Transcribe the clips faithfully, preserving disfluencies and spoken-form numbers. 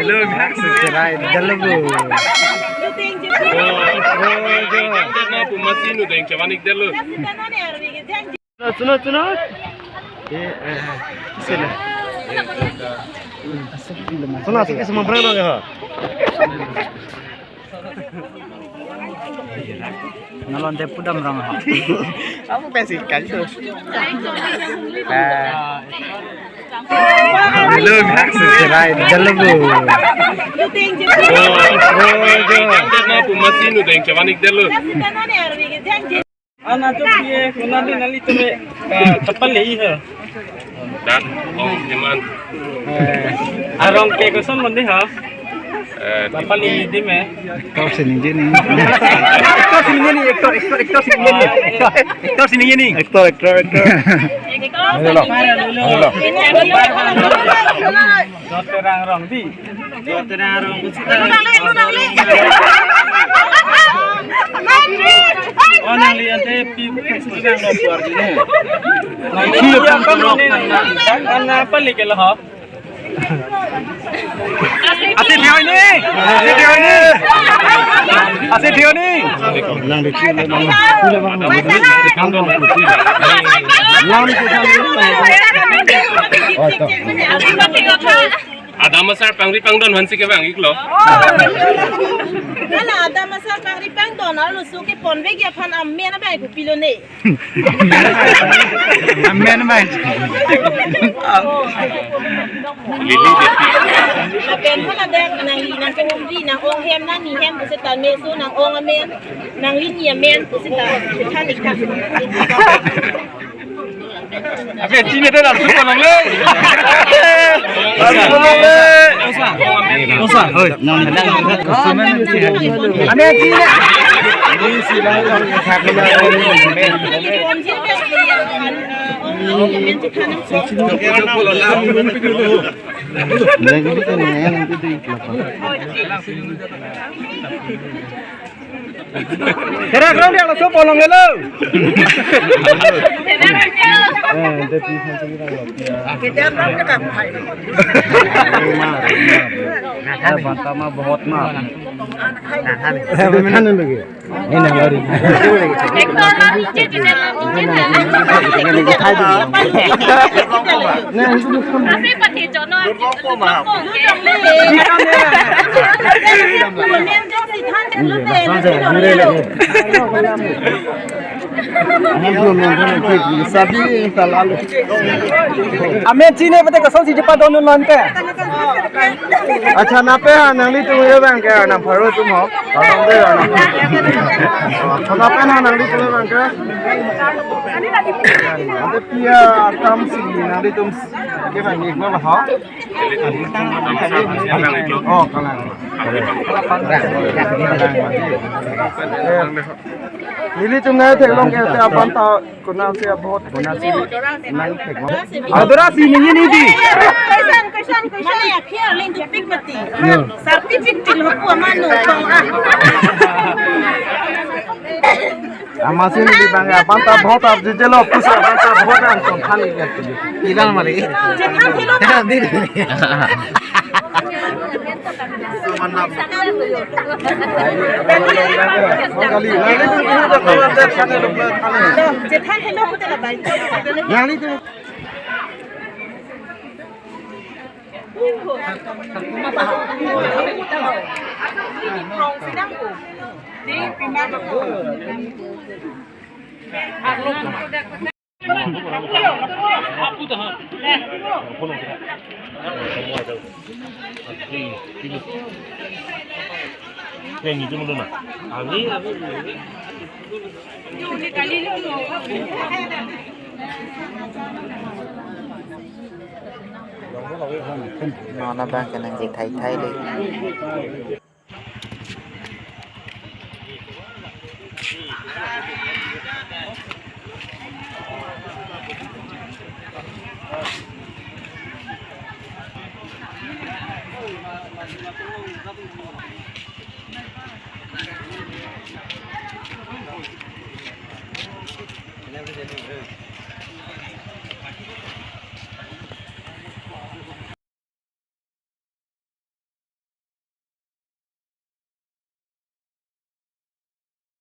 Lo, Max, serai, dalo bu. Na pu masi nu deng chawanik dalo. Suno, suno. Eh, eh, sila. Suno, suno, suno, suno, suno. Nalon te pudam rong ha. Apa pensi kan tu? Eh. Lo, Max, serai, dalo bu. Na pu masi nu deng chawanik dalo. Ana to piye, kuna di nali to me, eh, chapal le ha. Dan, oh, iman. Eh, arong ke koson mandi ha? Eh, chapal le di me. Actor si ningje ni. Actor si ningje ni, actor, actor, actor si ningje ni. Actor, actor si ningje ni. Actor, actor, actor. Hello. Hello. Jot Terang rong di. Jot Terang rong. Oh, nangli ante pi, pi sedang lapor di ne. Nangli yang kan ne. Kan apa lagi lah? Ase theo ni. Ase theo ni. Ase theo ni. Nang di sini, nang di sini, nang di sini. Nang di sini. Oh, to. Adam asar pangri pangdon hansi ke bang iklo. Nala Adam asar pangri pangdon, alo suke ponvek aphan amen abang ku pilo ne. Amen, amen. Lili Devi. Amen, hala dak nangli nang kehumri, nang ong hem, nang ni hem, pusi ta meso, nang ong amen, nangli ni amen, pusi ta, than ikha. Abe, chini te laso polong le. Laso polong le. Osa, oi. Abe, chini. Kera kera dia laso polong le lo. Banta ma bahut ma. Ini nang lari. Amen chini pate kosonsi chepadon non ke. Acha, nape ha nanglitum abang ke, nang pharo atum ho. Abang de, nang. Acha, nape ha nanglitum abang ke? Ante pi akam si nanglitum ke bang ni ma ho. Oh, kalang. Nelitum nangtheklong ke te aphan ta konatsi bahut konatsi nangthek. Adorasi ningje ni di. Question, question, question. Mane aphi arleng dopik mati. Certificate lo pu amanu kong ah. Amatsi neli bang aphan ta bahut arjijelo, pusi aphan ta bahut an kongkhan ni. Ilang mari. Chethan thilo. Chethan thilo. Chethan thilo pute la bai. Non abang ke nangji thai thai le.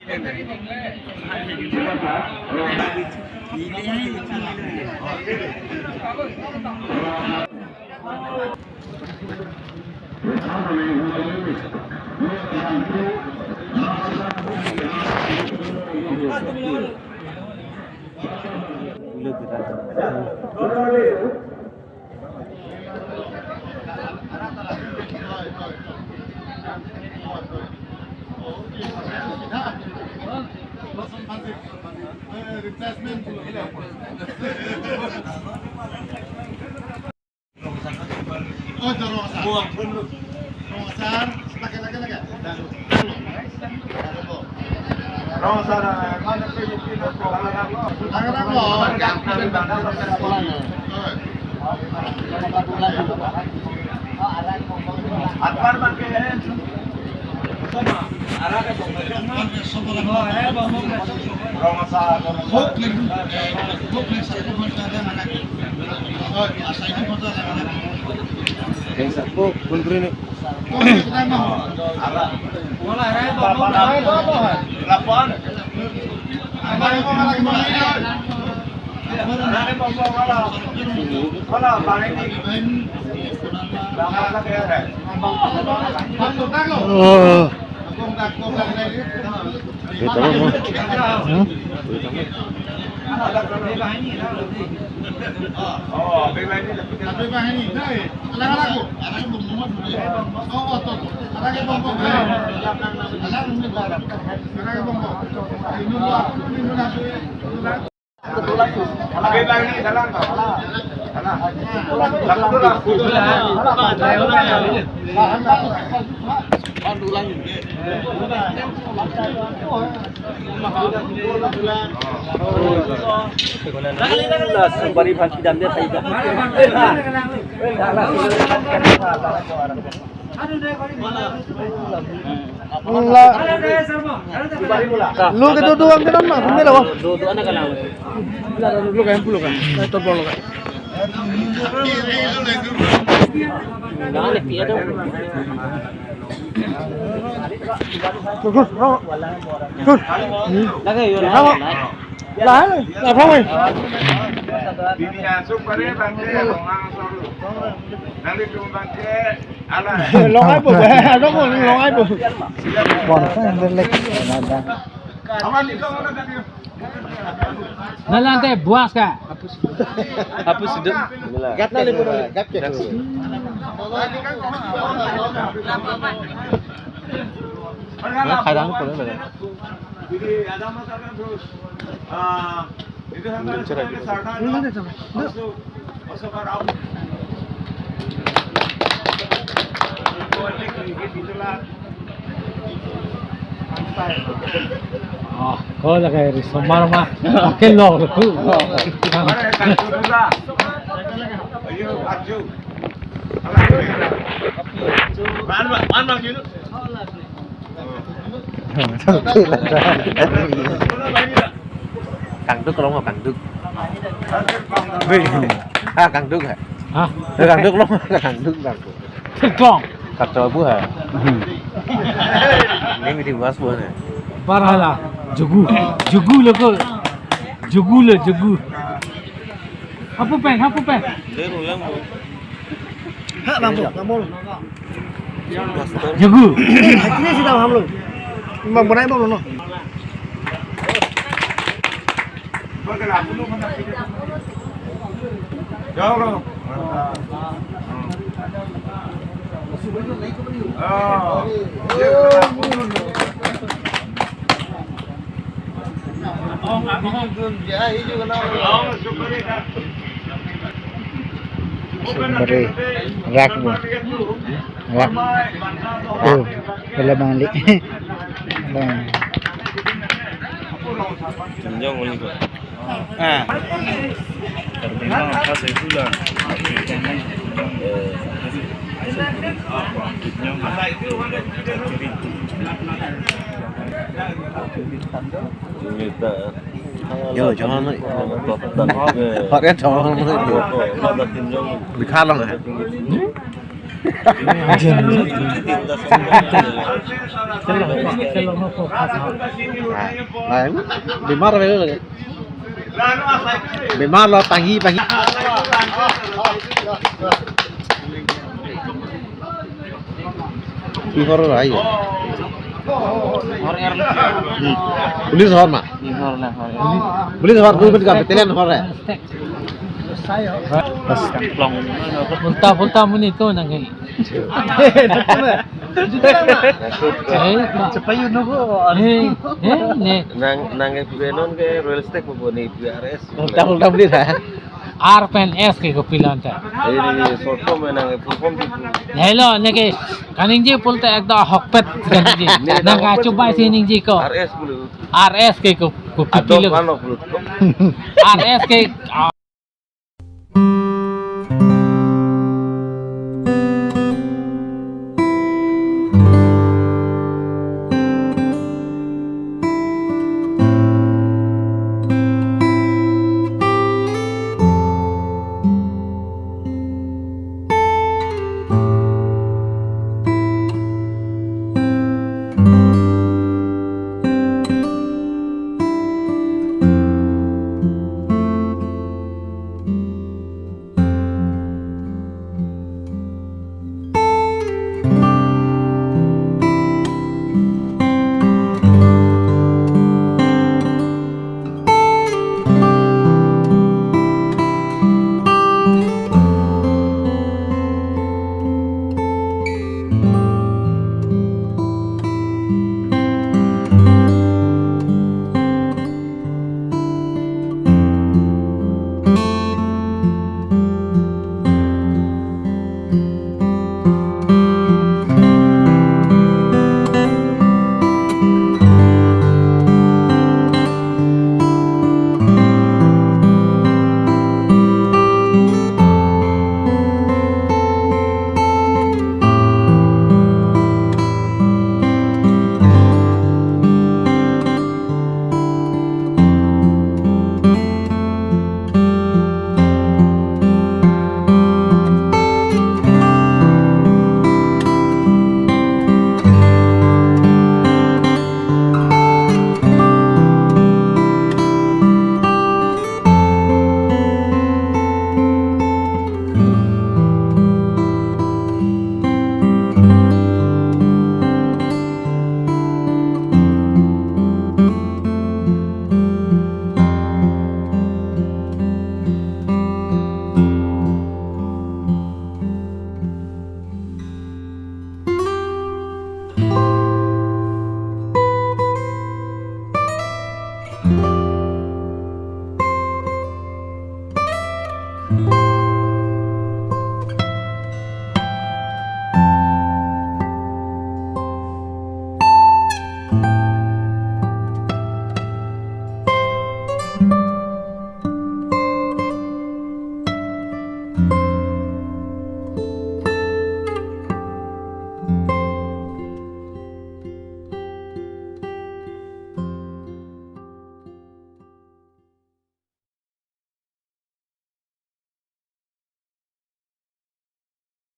Oh, itu Rongsa. Rongsa, lagi, lagi, lagi. Rongsa, mana tu yang kita. Akbar bangke. Rongsa, Rongsa. Oh. Kita mau. Hmm? Suparin bangke dam dia tadi. La, lo ke do do ang ke non ma, hum mela wa. Do do anak anak. La, lo ke hum pulo ka. La, to bol ka. Nah, le pia do. Gun, gun, gun. Gun. Lagi yo. Gun. La, la, la, la. Bini asup kare bangke, longang soru. Nang di tum bangke, ala. Longai po, ano po, longai po. Bon, sa, ang lek. Aman di ko, ano ka di? Nalante buas ka. Hapus itu. Gat na lipo na, gat ke. Nah, kadang ko na. Jadi ada masalah terus. Ah, itu sampai Ini cerah. Sarna. Ini ada sama. Masuk, masuk ke raut. Itulah. Oh, ko lagi risomar ma. Pakai lo, lo. Ayo, maju. Man, man, man, man, gitu. Kangduk kalau mau kangduk. Ah, kangduk ya? Hah? Kangduk kalau mau kangduk, kangduk. Sengkong. Kacau bu ha. Ini midi mas bu ne. Parhala. Jugu. Jugu lo ko. Jugu lo, jugu. Hapu pen, hapu pen. Dia ulang bu. Ha, bang, bang, bang. Jugu. Ini sih tahu hamlo. Bang, berai bang, no. Jauh lo. Oh. Sumber rak bu. Rak. Oh, wala bangli. Bang. Tinjong ulit ko. Ah. Terkenal khas itulah. Yo, jangan. Hot kan, jangan. Bikhalong ya. Bimar avelo lagi. Bimar lo, panghi, panghi. Ki hor rai. Hor er. Hmm. Police hor ma? Hor na, hor er. Police hor, government ka battalion hor hai. Bas kangklong. Ulta pulta monit ko nangke. Eh, ma. Cepayu nunggu. Eh, eh, ne. Nang, nangke pu non ke real estate pu ne pu R S. Ulta pulta monit ha. R pen S ke kopilo anta? Ini short form nangke full form si pu. Hello, neke kaningje pulote ekdom ahokpet kaningje. Nangkachobai si ningje ko. R S pulo. R S ke ko, kopilo. Adop ano pulo. R S ke, ah.